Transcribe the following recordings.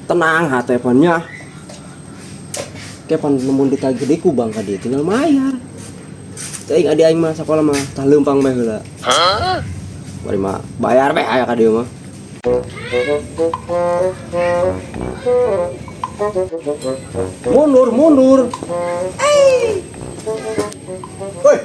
Tenang hate nya. Kapan nemun ditagih deui ku bank ka dieu tinggal mayar. Teuing adi aing mah sakola mah tah leumpang bae heula. Bari mah bayar bae aya ka dieu mah. Mundur, mundur. Woi.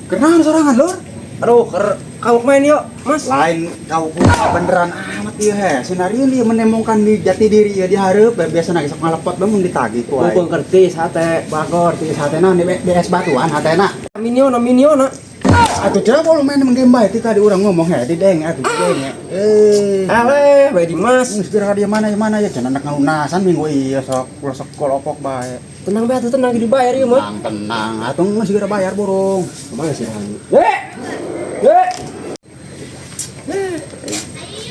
Kenapa sorangan, Lur? Aduh, ker kawuk main yuk, Mas. Lain kau beneran amat ieu he. Sinario ieu menemukan di jati diri ieu di hareup biasa na sok ngalepot bae mun ditagih ku aing. Mumpung kerti sate. Bagor ti satena di BS batuan hatena. Miniona, miniona. Atuh coba lu main game bae ti tadi urang ngomong he di deng atuh di deng. Eh. Eleh, bae di Mas. Geus geura dia mana ya mana ya cenah anak ngalunasan minggu ieu sok ulah sok kolopok bae. Tenang bae atuh tenang dibayar ieu mah. Tenang tenang atuh geus geura bayar burung. Kemana sih Rani? Dek! Dek!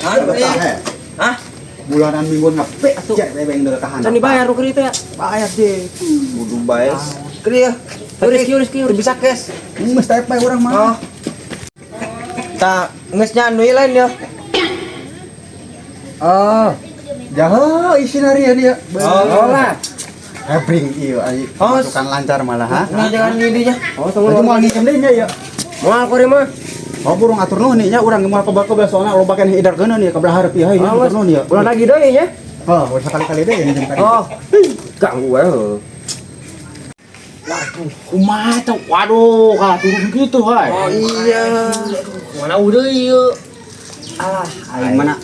Aduh, Hah? Bulanan minggu ngepe atuh cek bebeng deul ka Can dibayar nu keur teh. Bayar deh. Kudu bae. Keur ya. Rizky, Rizky, Bisa cash. Geus teh bae urang mah. Oh. Tah, geus nya anu lain ya. Oh. Jaho isina ria dia. Oh lah. Hebring ieu ai. Oh, Masukan lancar malah ha. Nah, jangan ini nya. Oh, tunggu. Itu moal ngicem deui nya ya. Moal kore mah. Oh burung atur nuhun nya urang moal kebal-kebal soalna loba keneh idarkeun ieu ka belah hareup ieu hayang Awas. atur nuhun ieu. Ulah lagi deui nya. Oh, ulah sekali-kali deui nginjem ka dieu. Oh. Ganggu wae. Heuh. Waduh, kumaha teh? Waduh, kalah turun gitu, hai. Oh iya. Mana udah ieu? Alah, aing mana?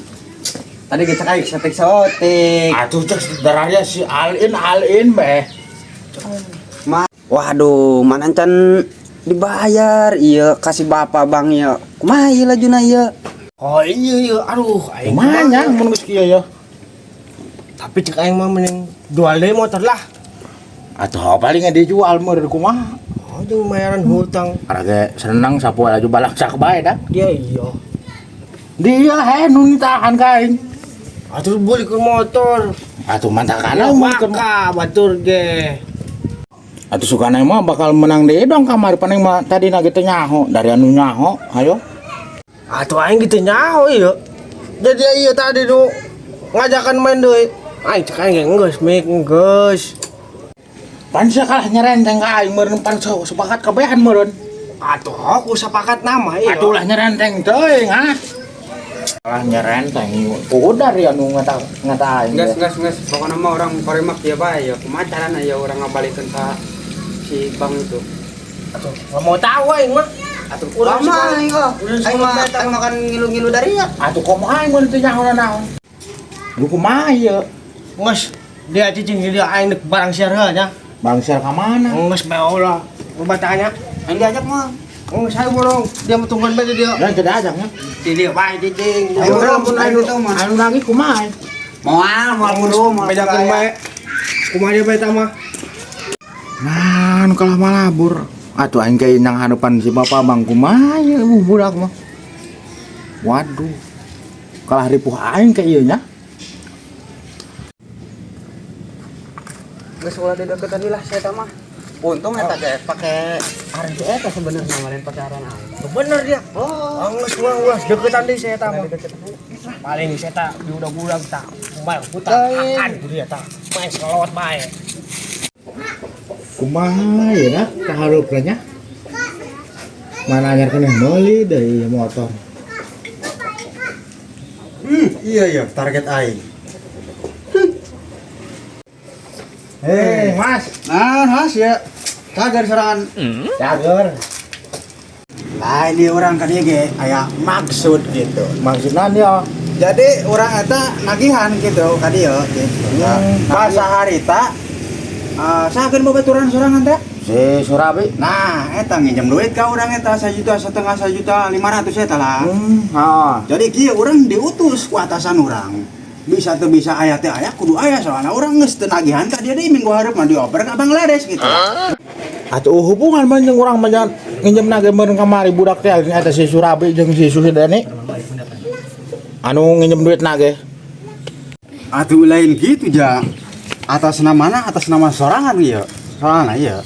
Tadi gecek aing setik-setik. Atuh cek darahnya si Alin Alin beh. Waduh, mana can dibayar iya kasih bapak bang ya. Kumaha ieu lajuna ieu? Oh iya iya, aduh aing Kumaha nya mun geus kieu ya? Tapi cek aing mah mending jual deui motor lah. Atuh paling dijual meureun kumaha? Oh, jeung bayaran hutang. Karena seneng sapoe laju balaksak bae dah. Dia iya. Dia he nu nitahan ka aing. Atuh beli ke motor. Atuh mantakana Ya mun keur maka batur ge. Atuh sukana mah bakal menang deui dong kamari paling mah tadi na gitu nyaho dari anu nyaho ayo. Atuh aing gitu nyaho iya. Jadi iya tadi nu ngajakan main deui. Aing cek aing ge geus mik geus. Pan sia kalah nyerenteng ka aing meureun pan sepakat kabehan meureun. Atuh aku sepakat nama iya. Atuh lah nyerenteng teuing ah. Kalah nyerenteng udah dari anu ngata ngata aing. Geus geus geus pokona mah urang koremak ieu bae ya. Kumaha carana ya urang ngabalikeun ka si bank itu. Atuh nggak mau tahu aing mah. Atuh Urang lama sekolah- aing oh. urang Aing mah sekolah aing makan ngilu-ngilu dari ya. Atuh komo aing mun teu nyaho naon. Lu kumaha ieu? Geus dia cicing dia aing dek barang siar nya. Bangsa ka mana? Geus bae Allah. Loba tanya. Aing diajak mah. Geus ayo borong. Dia mah tungguan bae dia. Dan tidak ajak nya. Di dia bae cicing. Ayo urang mun aing itu mah. Anu lagi kumaha? Moal moal kudu moal. Bedakeun bae. Kumaha dia bae tah mah. Nah, nu kalah malabur. Atuh aing ge nang harepan si bapak bang kumaha ieu budak mah. Waduh. Kalah ripuh aing ke ieu nya. Geus ulah dedeketan lah saya mah. Untung eta ge pake aran si eta sebenarnya lain pake aran aing. Bener dia. Oh, Geus ulah ulah deketan deui saya mah. Paling saya tak di udah-udah tak. Kumaha hutang akan ku dia tak. Main selawat bae. Kumaha ya dah kahareupna nya. Mana anyar keneh meuli deui motor. Iya iya target aing. Hei, Mas. Nah, Mas ya. Cager serangan. Cager. Lah ini orang kan ieu ge aya maksud gitu. Maksudna dia Jadi orang eta nagihan gitu ka dieu gitu. Bahasa harita sakeun babaturan sorangan teh. si Surabi. Nah, eta nginjem duit ka urang eta 1,5 juta, 1,5 juta eta lah. Ha. Jadi kieu urang diutus ku atasan urang. Bisa teu bisa aya teh aya kudu aya soalna urang geus teu nagihan ka dia deui minggu hareup mah dioper ka Bangladesh gitu. Atuh hubungan mah jeung urang mah nginjem na ge meureun kamari budak teh eta si Surabi jeung si Susidani. Anu nginjem duit na ge. Atuh lain gitu ja. Atas namana atas nama sorangan ieu. Sorangan ieu.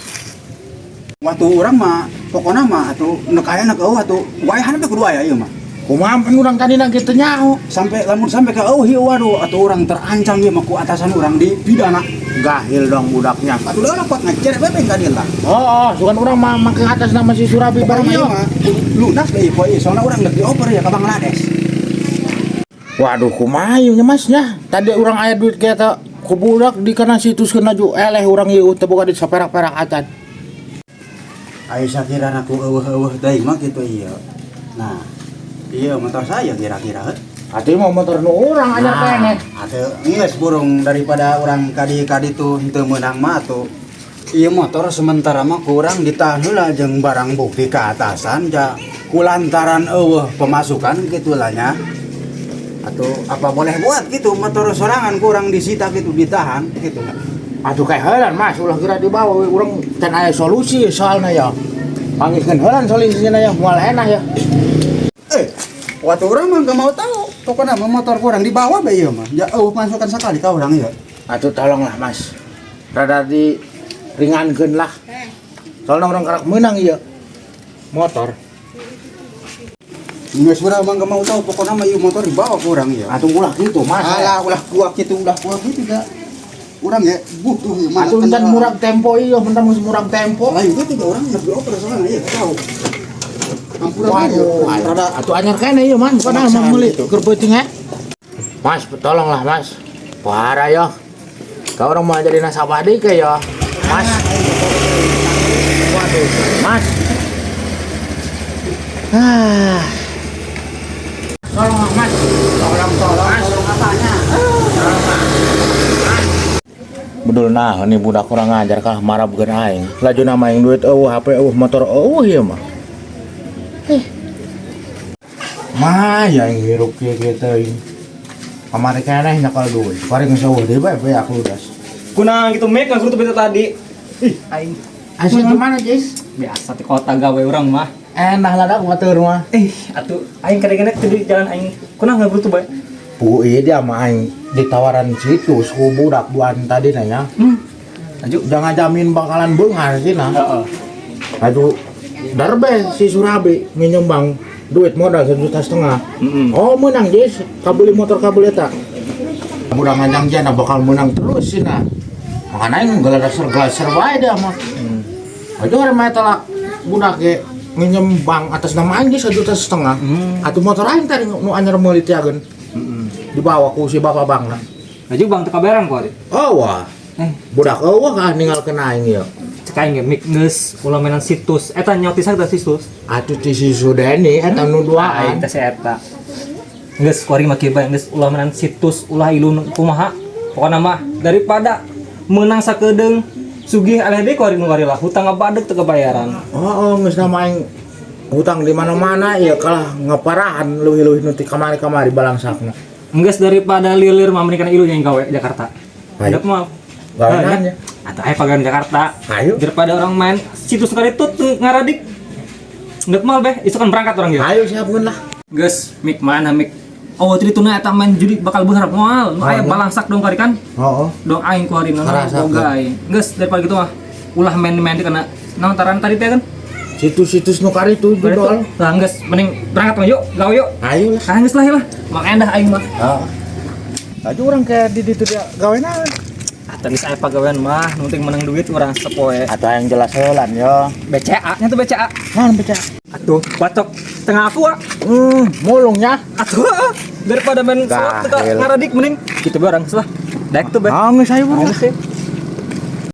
Waktu urang mah pokona mah atuh nek aya nek eueuh atuh wayahan teh kudu aya ieu mah. Kumaha pan urang tadi na kitu nyaho. Sampai lamun sampai ke eueuh ieu, waduh, atau urang terancam ieu mah ku atasan urang di pidana. Gahil dong budaknya. Atuh udah kuat ngajar bebeng ka dia lah. Oh, sugan urang mah make atas nama si Surabi Pokoknya bareng ieu ieu. mah lunas deui poe ieu, soalna urang geus dioper ya ka Bangladesh. Waduh, kumaha ieu nya Mas nya? Tadi urang aya duit kieu teh ku budak di kana situs kena ju eleh urang ieu teu boga duit saperak-perak acan. Ayo sakirana ku eueuh-eueuh teuing mah kitu ieu. Nah, iya motor saya kira-kira heuh. Atuh mah motor nu urang anyar keneh. Atuh geus burung daripada urang kadi-kadi tuh henteu meunang mah atuh. Ieu motor sementara mah kurang ditahan heula jeung barang bukti ke atasan ja kulantaran eueuh pemasukan gitu lah nya. Atau apa boleh buat gitu motor sorangan kurang disita gitu ditahan gitu. Atuh kayak heulan Mas, ulah kira dibawa we urang can aya solusi soalna ya. Panggihkeun heulan solusina ya, moal enak ya. Eh, waktu urang mah gak mau tahu. Pokoknya mah motor kurang dibawa bae ieu mah. Ya eueuh masukan sekali ka urang ieu. Atuh tolonglah Mas. Rada di ringankeun lah. Soalna urang karak meunang ieu. Motor. Geus urang mah gak mau tahu pokoknya mah ieu motor dibawa ku urang ieu. Atuh ulah kitu Mas. Alah, ulah kuat gitu, ulah kuat gitu dah. Urang ya butuh ieu mah. Atuh encan murag tempo ieu, mentan geus murag tempo. Lain gitu tiga orang lebih oper soalnya iya tahu. Ampura Waduh, rada atuh anyar keneh ieu man, bukan Pemaksaan mah meuli gitu. keur peuting eh. Mas, tolonglah Mas. Parah ya. Kau urang mau jadi nasabah deui ke ya. Mas. Waduh, Mas. Ah. Tolonglah Mas. Tolong tolong tolong apanya? Bedul nah ini budak kurang ngajar kalah marah bukan aing. Laju nama aing duit eueuh, HP eueuh, motor eueuh ieu mah. Eh. Mah ya aing hirup kieu kieu teuing. Kamari keneh nyakal duit. Bari geus eueuh deui bae bae aku udas. Kunang gitu mek langsung tuh beta tadi. Ih, aing Asli gimana, Jis? biasa di kota gawe urang mah. Enak lah dah batur mah. Eh, atuh aing kadang-kadang tadi jalan aing kunang nggak butuh bae. Bu, iya dia mah aing ditawaran situ suku budak duaan tadi nanya. Lanjut. Jangan jamin bakalan beunghar sih nah. Heeh. Aduh, darbe si Surabi nginjem bang duit modal 1,5 juta. Heeh. Oh menang Jis, kabeli motor kabeli eta. Budak ngajang jana bakal menang terus sih nah. Makanya aing gelasar gelasar wae dia mah. Aja orang mah telak budak ge nginjem bank atas nama aing ge 1,5 juta. Atuh motor aing tadi nu anyar meuli tiageun. Dibawa ku si bapak bang nah. Laju bang teu kabaran ku ari. Oh wah. Eh, Budak eueuh ah ninggalkeun aing ieu. Cek aing ge mik geus ulah mainan situs. Eta nyotis eta situs. Atuh ti si Sudeni eta nu Aing duaan. teh si eta. Geus ku ari mah kieu bae geus ulah mainan situs, ulah ilu kumaha. Pokona mah daripada menang sakedeung sugih aleh deui ku ari nu ari lah hutang ngabadeg teu kebayaran. Oh, oh geus nama aing hutang di mana-mana ya kalah ngeparahan leuwih-leuwih nu ti kamari-kamari balangsakna. Geus daripada lilir mah mending kana ilu yang gawe Jakarta. Ayo. Ada mah. Gawean ya. Atau ayo pagawean Jakarta. Ayo. Daripada orang main situs kali itu ngaradik. Nggak mal beh, itu kan berangkat orang gitu. Ayo siapkeun lah. Geus mik mana mik. Oh, tadi tuna eta main judi bakal beunghar moal. Nu aya balangsak dong kari kan. Heeh. Dong aing ku hari nana Karasa, boga aing. Geus daripada gitu mah ulah main-main di kana naon taran tadi teh kan. Situs-situs nu kari itu judol. Lah geus mending berangkat mah yuk, gawe yuk. Ayo lah. Ah geus lah ya lah. Makanya dah aing mah. Heeh. Aja orang kayak di ditu dia gawe naon. Atau geus aya pagawean mah, nu penting menang duit urang sepoe. Atau yang jelas heulan yo. BCA nya tuh BCA. Naon BCA? Atuh, bacok tengah aku ah. Mulungnya. Atuh, ah. Daripada main slot teu Gahil. ngaradik mending gitu barang lah. Daek tuh be. Ah, geus ayo bro. Geus sih.